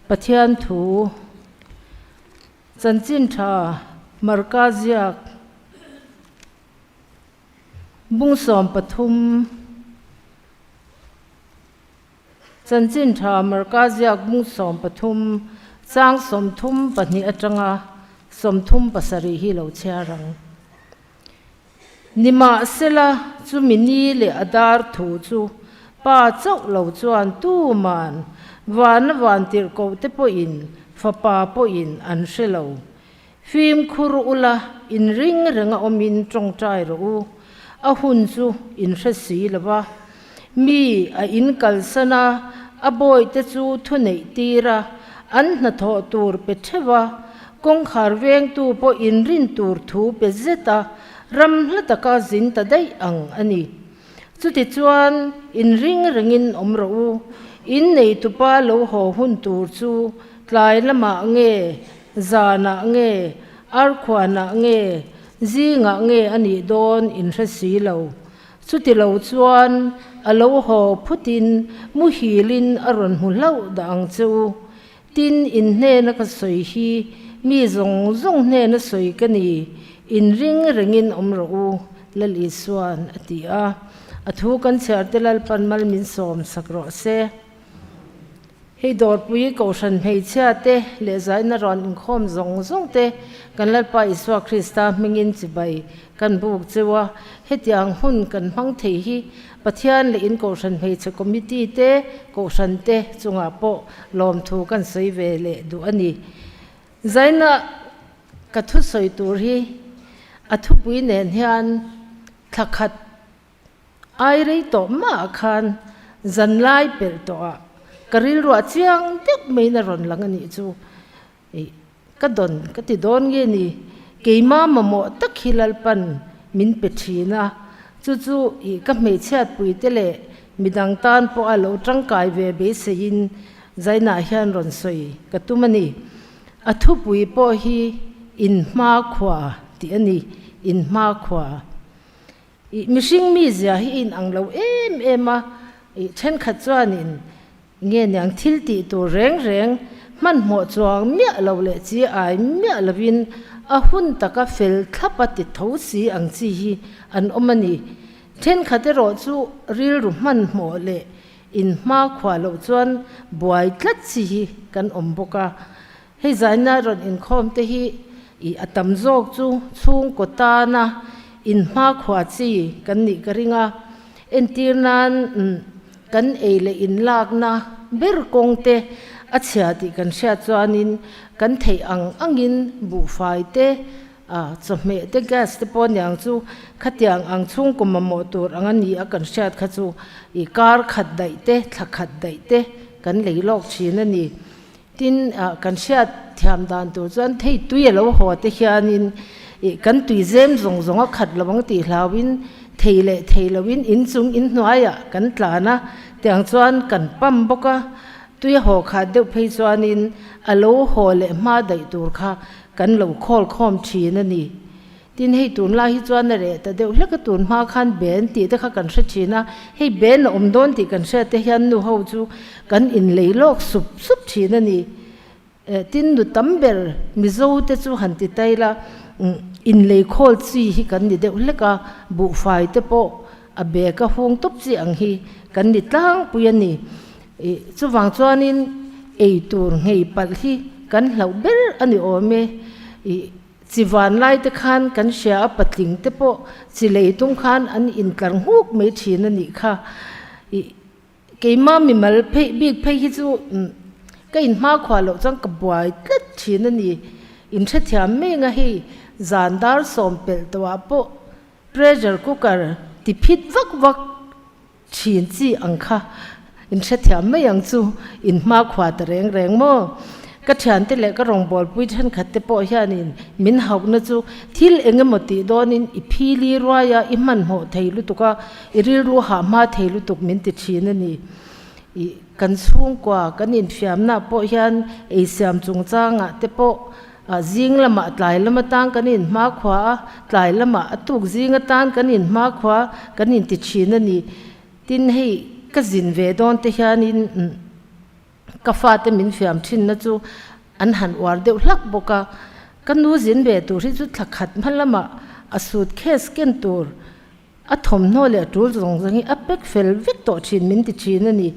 Pathian thu Chanchin Tha Marka ziak bung 13 Chanchin Tha Marka ziak bung 13 chang 32 atanga 37 hi lo chhiar ang. Nimahsela, chumi ni leh a dar thu chu Pa chauh lo chuan tuman vana vantirhkoh te pawhin Fapa pawhin an hre lo. Fimkhur ula, inring renga awmin tawngtai rawh u. A hun chu in hre si lo va. Mi a inkalsan a, a bawihte chu thuneih tir a, an hnathawh tur pe theuh a, kawngkhar vengtu pawh inrin tur thu pe zet a, ram hla taka zin ta daih ang a ni. Chutichuan, inring rengin awm rawh u, in neitupa lo haw hun tur chu tlai lamah nge, zanah nge, arkhuanah nge, zingah nge a nih dawn in hre si lo. Chuti lo chuan a lo haw phutin muhilin a rawn hmu hlauh dah ang che u. Tin, in hnena ka sawi hi mi zawng zawng hnena sawi ka ni, in ring rengin awm rawh u, Lal Isua'n a ti a. A thu kan chhiar te Lalpan mal min sawm sak rawh se. Hei Dawrpui Kohhran hmeichhia te leh zaina rawn inkhawm zawng zawng te kan Lalpa Isua Krista hmingin chibai kan buk cheu a, hetiang hun kan hmang thei hi Pathian leh in Kohhran hmeichhe committee te, Kohhran te chungah pawh lawmthu kan sawi ve leh duh a ni. Zaina ka thusawi tur hi a thupui nen hian thla khat Ai rei tawh mah khan zan lai pelh tawh ah ka rilruah chiang deuh maiin a rawn lang a nih chu. Ih, ka dawn ka ti dawn nge ni, keima mamawh tak hi Lalpan min pe thin a, chu chu ih ka hmeichhiatpui te leh midang tan pawh a lo tangkai ve beiseiin Zainah hian rawn sawi ka tum a ni. A thupui pawh hi inhmakhua tih a ni, inhmakhua. Ih mihring mizia hi in ang lo em em a, ih thenkhat chuanin nge niang thil tih tur reng reng hmanhmawh chuang miah lo leh chi ai miah lovin a hun taka fel thlap a ti tho si ang chi hi an awm a ni. Thenkhat erawh chu rilru hmanhmawh leh in hmakhua loh chuan buai tlat chi hi kan awm bawk a. Hei zaina rawn inkhawm te hi ih a tam zawk chu chhungkaw tana inhmakhua chi kan nih ka ring a, entir nan kan ei leh inlakna ber kawng te a chhia tih kan hriat chuanin kan theih ang angin buhfai te chawhmeh te gas te pawh aniang chu khatiang ang chhungkaw mamawh tur ang a ni a kan hriat kha chu ih kar khat daih te thla khat daih te kan lei lawk thin a ni. Tin, kan hriat thiam dan tur chuan thei tui a lo haw te hianin ih kan tui zem zawng zawng a khat lo ang tih hlauhin thei leh thei loin inchung inhnuaiah kan tlan a, tiang chuan kan pump bawk a, tui a haw khat deuh phei chuanin a lo haw leh hma daih tur kha kan lo khawl khawm thin a ni. Tin, hei tunlai hi chuan a reh ta deuh hlek a, tun hma khan ben tih te kha kan hre thin a, hei ben a awm dawn tih kan hriat te hian nu ho chu kan inlei lawk sup sup thin a ni. Tin, nu tam ber Mizo te chu han ti tai la, inlei khawl chi hi kan ni deuh hlek a, buhfai te pawh a bag a hung tawp chi ang hi kan ni tlangpui a ni. Chuvang chuanin ei tur nghei palh hi kan hlauh ber a ni awm e. Chi van lai te khan kan hria a, patling te pawh chi lei tum khan an intlar nghuk mai thin a nih kha. Ih, keima mimal phei bik phei hi chu ka inhmakhua loh chuan ka buai tlat thin a ni. Inhrethiam mai anga hei zan dar sawm pelh tawhah pawh pressure cooker ti phit vak vak Thin chi ang kha in hrethiam mai ang chu, in hmakhua ta reng reng maw? Ka thiante leh ka rawngbawlpui thenkhat te pawh hianin min hauhna chu thil eng emaw tih dawnin i phili ruai a, i hmanhmawh thei lutuk a, i rilru hah hma thei lutuk min ti thin a ni. I kan chhungkua kan infiamna pawh hian eisiam chungchangah te pawh Zing lamah tlai lam atan kan inhmakhua a, tlai lamah a tuk zing atan kan inhmakhua kan inti thin a ni. Tin, hei ka zin ve dawn te hianin. Ka fate min fiam thinna chu an han uar deuh hlak bawk a, ka nu zin ve tur hi chu thla khat hma lamah a suitcase ken tur a thawmhnaw leh a tul zawng zawng hi a pack fel vek tawh thin min ti thin a ni.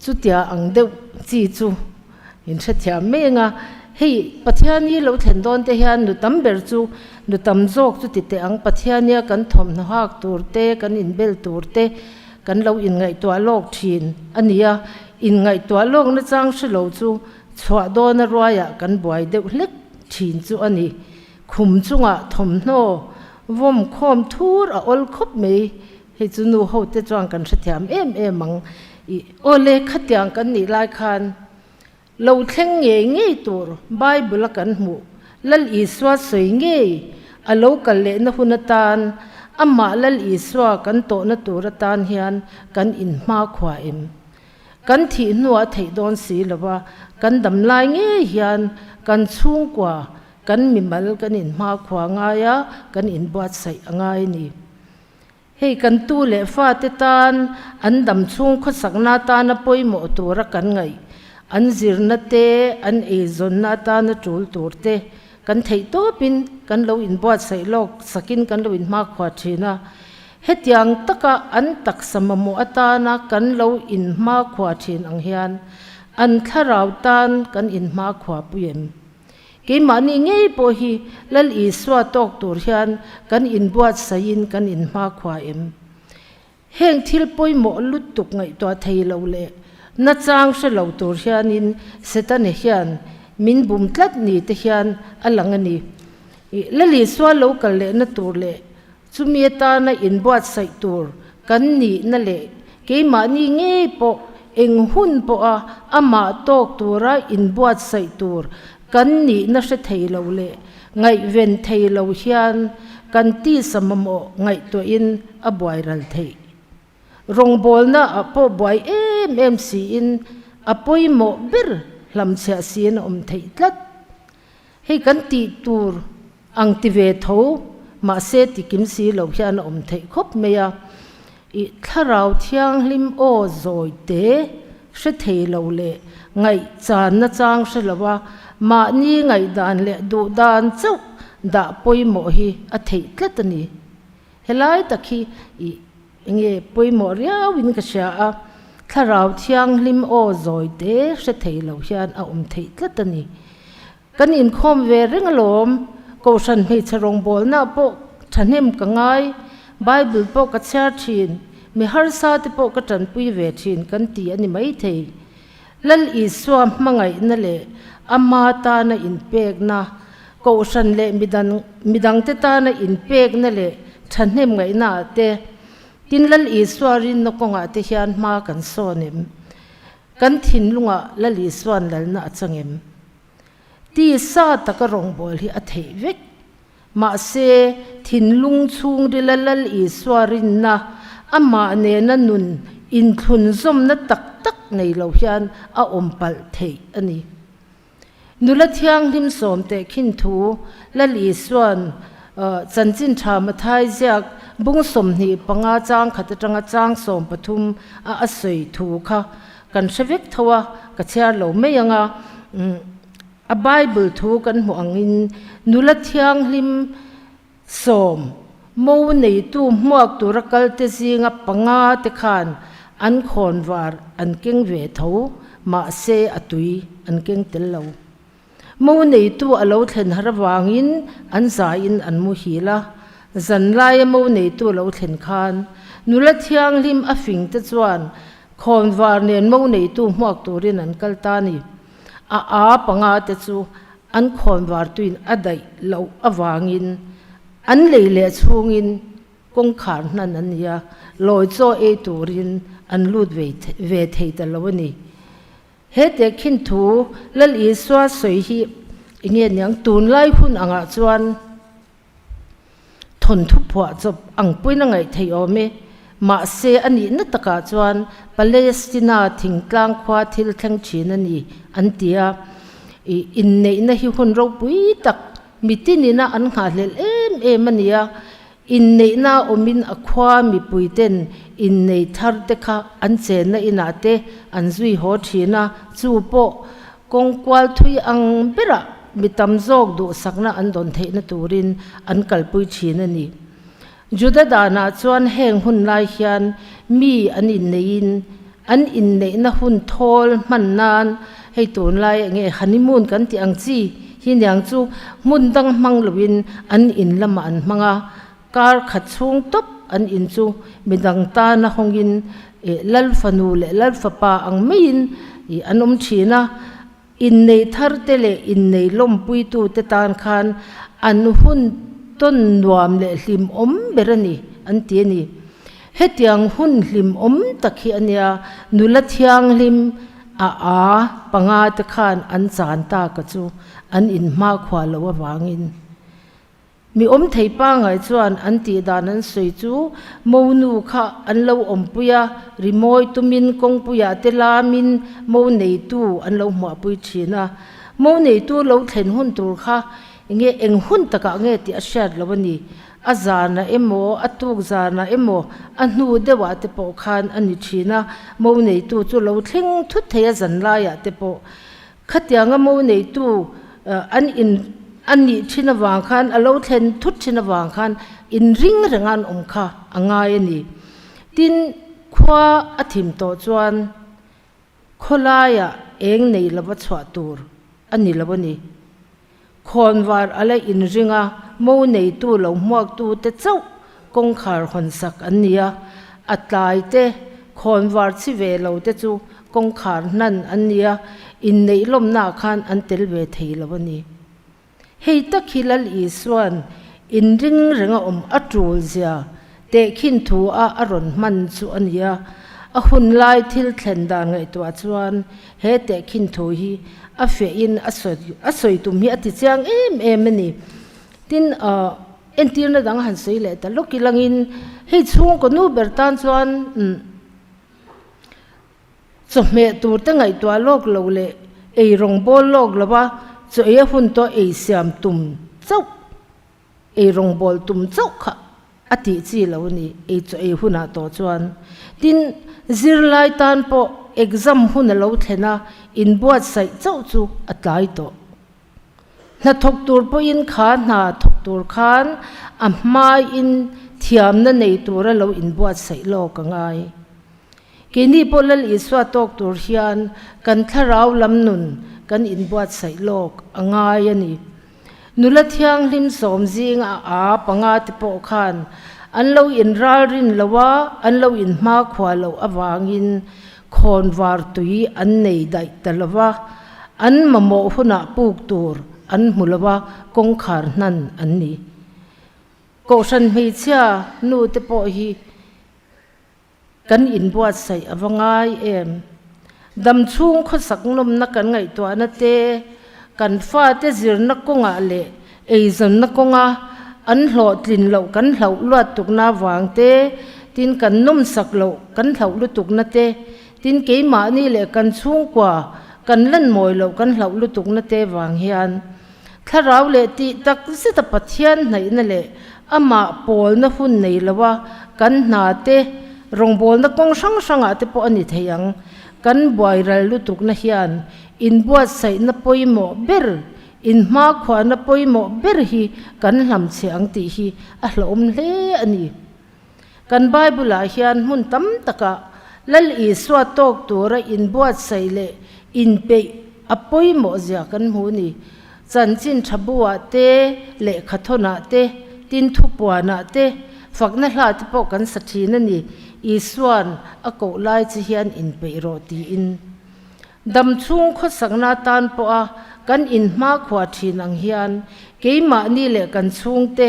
Chutia ang deuh chi chu in hrethiam mai ang a, hei Pathiani lo thlen dawn te hian nu tam ber chu nu tam zawk chu ti teh ang, Pathiania kan thawmhnaw hak tur te, kan inbel tur te, Kan lo inngaihtuah lawk thin a ni a, inngaihtuah lawk nachang hre lo chu chhuah dawna ruaiah kan buai deuh hlek thin chu a ni. Khum chungah thawmhnaw vawm khawm thur a awl khawp mai, hei chu nu hote chuan kan hrethiam em em ang. I awle khatiang kan nih lai khan Lo thleng ngei ngei tur Bible a kan hmuh, Lal Isua sawi ngei a lo kal lehna hun atan, amah Lal Isua kan tawhna tur atan hian kan inhmakhua em? Kan thih hnuah a theih dawn si lo a, kan dam lai ngei hian kan chhungkua, kan mimal kan inhmakhua ngai a, kan inbuatsaih a ngai a ni. Hei kan tu leh fate tan an dam chhung khawsakna atana pawimawh tura kan ngaih, an zirna te, an eizawnna atana tul tur te kan theih tawpin kan lo inbuatsaih lawk sakin kan lo inhmakhua thin a. Hetiang taka an taksa mamawh atana kan lo inhmakhua thin ang hian an thlarau tan kan inhmakhua pui em? Keimahni ngei pawh hi Lal Isua tawk tur hian kan inbuatsaihin kan inhmakhua em? Heng thil pawimawh lutuk ngaihtuah thei lo leh nachang hre lo tur hianin Setana hian min bum tlat ni te hian a lang a ni. Lal Isua lo kal lehna tur leh Chumi atana inbuatsaih tur kan nihna leh keimahni ngei pawh eng hun pawha amah tawk tura inbuatsaih tur kan nihna hre thei lo leh ngaihven thei lo hian kan tisa mamawh ngaihtuahin a buai ral theih. Rawngbawlna ah pawh buai em em siin a pawimawh ber hlamchhiah siin a awm theih tlat. Hei kan tih tur ang ti ve tho, mahse ti kim si lo hian a awm theih khawp mai a. I thlarau thianghlim aw zawi te hre thei lo leh ngaihchan nachang hre lo a, mahni ngaihdan leh duhdan chauh dah pawimawh hi a theih tlat a ni. Helai tak hi i enge pawimawh riauin ka hria a, thlarau thianghlim aw zawi te hre thei lo hian a awm theih tlat a ni. Kan inkhawm ve reng alawm, Kohhran hmeichhe rawngbawlna pawh thahnem ka ngai, Bible pawh ka chhiar thin, mi harsa te pawh ka tanpui ve thin kan ti a ni maithei. Lal Isua hmangaihna leh ama tana inpekna, Kohhran leh midangte tana inpekna leh thahnem ngaihnaah te, tin Lal Isua rinna kawngah te hian hma kan sawn em? Kan thinlungah Lal Isua'n lalna a chang em? Tisa taka rawngbâwl hi a theih vek. Mahse, thinlung chhungrila Lal Isua rinna, amah nena nun inthlunzawmna tak tak nei lo hian a awm palh theih a ni. Nula thianghlim sawm teh khin thu Lal Isua'n Chanchin Tha Mathai ziak bung 25 chang khat atanga chang 13 a a sawi thu kha kan hre vek tho a, ka chhiar lo mai ang a. A Bible thu kan hmuh angin nula thianghlim Sawm, Mo neitu hmuak tura kalte zinga panga te khan an khawnvar an keng ve tho, mahse a tui an keng tel lo. Mo neitu a lo thlen har avangin an zaiin an muhil a, zanlaia mo neitu a lo thlen khan nula thianghlim a fing te chuan khawnvar nen mo neitu hmuak turin an kal ta a ni. A a panga te chu an khawnvartuin a daih loh avangin an lei leh chhungin kawngkhar hnan an ni a, lawi chaw ei turin an lut ve thei ta lo a ni. He tehkhin thu Lal Isua sawi hi enge niang tunlai hun angah chuan Thawnthu phuah chawp ang pawhin a ngaih theih awm e. Mahse, a nihna takah chuan Palestina thingtlang khua thil thleng thin a ni, an ti a. I inneihna hi hun ropui tak mitinina an nghahhlelh em em a ni a. Inneihna awmin a khua mipuiten innei thar te kha an chenna inah te an zui haw thin a, chu pawh kawng kual thui ang berah mi tam zawk duhsakna an dawn theihna turin an kalpui thin a ni. Juda danah chuan heng hun lai hian mi an inneihin an inneihna hun thawl hman nan hei tunlai enge honeymoon kan tih ang chi hi niang chu hmun dang hmang loin an in lamah an hmang a, kar khat chhung tawp an in chu midang tana hawngin lal fanu leh lal fapa ang maiin an awm thin a. Innei tharte leh innei lawmpuitute tan khan an hun tawn nuam leh hlimawm ber a ni, an ti a ni. Hetiang hun hlimawm tak hi a nia, nula thianghlim a a pangate khan an chan taka chu an inhmakhua loh avangin. Mi awm thei pangngai chuan an tih dan an sawi chu monu kha an lo awmpui a, rimawi tumin kawngpuiah te lamin mo neitu an lo hmuahpui thin a. Mo neitu lo thlen hun tur kha enge eng hun takah nge tih a hriat loh a ni. A zanah emaw, a tuk zanah emaw, a hnu deuhah te pawh khan a ni thin a, mo neitu chu lo thleng thut thei a zanlaiah te pawh. Khatianga mo neitu an in a nih thin avang khan, a lo thlen thut thin avang khan inring renga an awm kha a ngai a ni. Tin, khua a thim tawh chuan khawlaiah eng nei lova chhuah tur a ni lo a ni. Khawnvar a la inring a, mo neitu lo hmuaktute chauh kawngkhar hawnsak an ni a, a tlai te, khawnvar chhi ve lo te chu kawngkhar hnan an ni a, inneih lawmnaah khan an tel ve thei lo a ni. Hei tak hi Lal Isua'n inring renga awm a tul zia tehkhin thu a a rawn hman chu a ni a, a hun lai thil thlen dan ngaihtuah chuan he tehkhin thu hi a fiahin a sawi a sawi tum hi a ti chiang em em a ni. Tin, entirna dang han sawi leh ta lawk ilangin hei chhungkaw nu ber tan chuan Chawhmeh tur te ngaihtuah lawk lo leh ei rawngbawl lawk lo a, chaw ei a hun tawh ei siam tum chauh. Ei rawngbawl tum chauh kha a tih chi lo a ni, ei chaw ei hunah tawh chuan. Tin, zirlai tan pawh exam hun a lo thlen a, inbuatsaih chauh chu a tlai tawh. Hnathawk tur pawhin kha hna thawk tur khan a hmaiin thiamna nei tura lo inbuatsaih lawk a ngai. Keini pawh Lal Isua tawk tur hian kan thlarau lam nun kan inbuatsaih lawk a ngai a ni. Nula thianghlim sawm zinga a panga te pawh khan an lo inralrin lo a, an lo inhmakhua loh avangin khawnvar tui an nei daih ta lo va, an mamawh hunah puk tur an hmu lo a, kawngkhar hnan an ni. Kohhran hmeichhia nu te pawh hi Kan inbuatsaih a va ngai em? Damchhung khawsak nawmna kan ngaihtuahna te, kan fate zirna kawngah leh eizawnna kawnga an hlawhtlin loh kan hlauh luat tukna avang te, tin kan nawmsak loh kan hlauh lutukna te, tin keimahni leh kan chhungkua kan lanmawi loh kan hlauh lutukna te vang hian Thlarau leh tih tak zeta Pathian hnaihna leh amah pawlna hun nei loa kan hna te, rawngbawlna kawng hrang hrangah te pawh a ni thei ang. Kan buai ral lutukna hian inbuatsaihna pawimawh ber, inhmakhuahna pawimawh ber hi kan hlamchhe ang tih hi a hlauhawm hle a ni. Kan Bible-ah hian hmun tam takah Lal Isua tawk tura inbuatsaih leh inpeih a pawimawh zia kan hmu a ni. Chanchin tha buah te, lehkha thawnah te, tin thupuanah te, fakna hla te pawh kan sa thin a ni. Isua'n a koh lai che hian inpeih rawh tiin. Dam chhung khawsakna atan pawha kan inhmakhua thin ang hian keimahni leh kan chhungte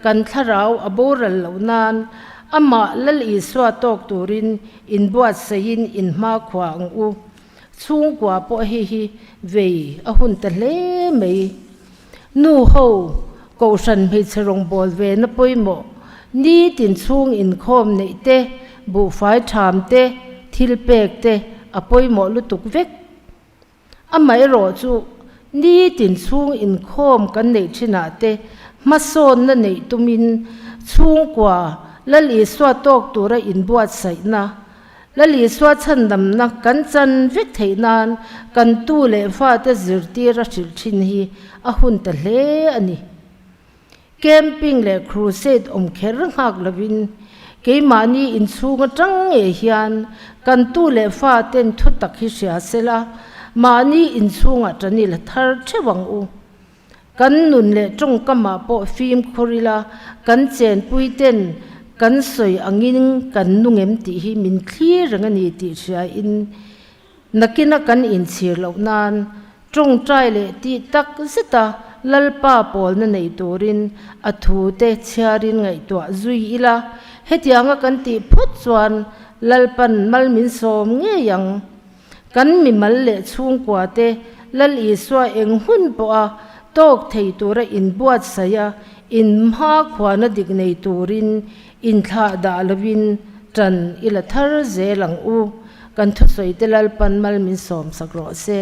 kan thlarau a boral loh nan amah Lal Isua tawk turin inbuatsaihin inhmakhua ang u. Chhungkua pawh hei hi vei a hun ta hle mai. Nu ho, Kohhran hmeichhe rawngbâwl vena pawimawh, nitin chhung inkhawm neih te, buhfai ṭham te, thil pek te a pawimawh lutuk vek. Amaherawh chu, nitin chhung inkhawm kan neih ṭhinah te hmasawnna neih tumin chhungkua. Lal Isua tawk tura inbuatsaihna, Lal Isua chhandamna kan chan vek theih nan kan tu leh fate zirtir a hrilh thin hi a hun ta hle a ni. Camping leh crusade awm kher nghak lovin keimahni inchhung atang ngei hian kan tu leh faten thutak hi hria sela mahni inchhungah tan i la thar theuh ang u. Kan nun leh tawngkamah pawh fimkhur ila, kan chenpui ten kan sawi angin kan nung em tih hi min thlir reng a ni tih hriain nakina kan inchhir loh nan tawngtai leh tih tak zeta Lalpa pawlna nei turin a thute chhiarin ngaihtuah zui ila, hetianga kan tih phawt chuan Lalpan mal min sawm ngei ang. Kan mimal leh chhungkuate Lal Isua eng hun pawha tawk thei tura inbuatsaih a, inhma khuana dik nei turin inthlah dah lovin ṭan i la thar zel ang u. Kan thusawite Lalpan mal min sawmsak rawh se.